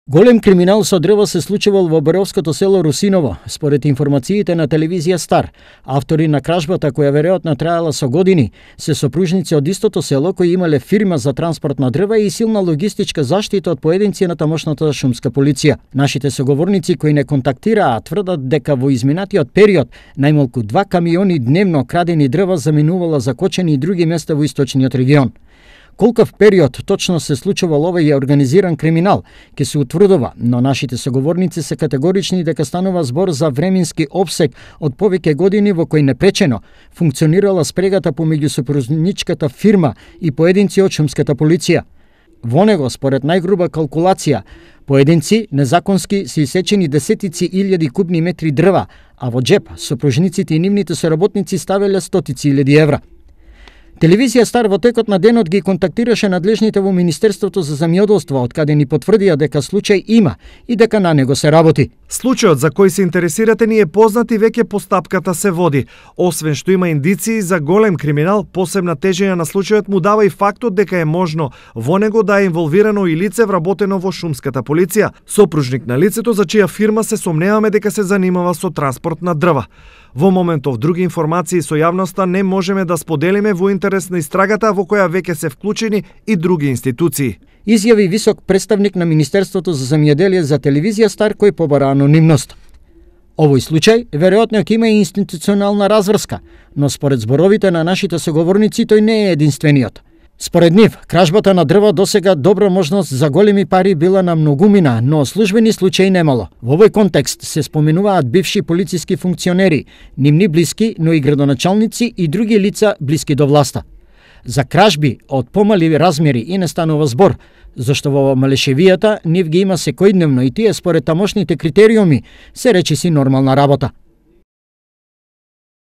Голем криминал со дрво се случувал во Баровското село Русиново, според информациите на телевизија Стар. Автори на кражбата, која веројатно траела со години, се сопружници од истото село кои имале фирма за транспорт на дрва и силна логистичка заштита од поединци на тамошната шумска полиција. Нашите соговорници кои не контактираа тврдат дека во изминатиот период најмалку 2 камиони дневно крадени дрва заминувала за Кочани и други места во источниот регион. Колкав период точно се случувал овој организиран криминал, ќе се утврдува, но нашите соговорници се категорични дека станува збор за временски опсег од повеќе години во кој непречено функционирала спрегата помеѓу сопружничката фирма и поединци од шумската полиција. Во него, според најгруба калкулација, поединци незаконски се исечени десетици илјади кубни метри дрва, а во джеп сопружниците и нивните соработници ставеле стотици илјади евра. Телевизија Стар во текот на денот ги контактираше надлежните во Министерството за земјоделство, од каде ни потврдија дека случај има и дека на него се работи. Случајот за кој се интересирате ни е познат и веќе постапката се води. Освен што има индиции за голем криминал, посебна тежина на случајот му дава и фактот дека е можно во него да е инволвирано и лице вработено во шумската полиција, сопружник на лицето за чија фирма се сомневаме дека се занимава со транспорт на дрва. Во моментов други информации со јавноста не можеме да споделиме во интерес на истрагата во која веќе се вклучени и други институции. Изјави висок представник на Министерството за земјоделие за телевизија Стар кој побара анонимност. Овој случај веројатно ќе има и институционална разврска, но според зборовите на нашите соговорници тој не е единствениот. Според нив, кражбата на дрва досега добра можност за големи пари била на многумина, но службени случаи немало. Во овој контекст се споменуваат бивши полициски функционери, нивни блиски, но и градоначалници и други лица блиски до власта. За кражби од помали размери и не станува збор, зашто во малешевијата нив ги има секојдневно и тие според тамошните критериуми се речиси нормална работа.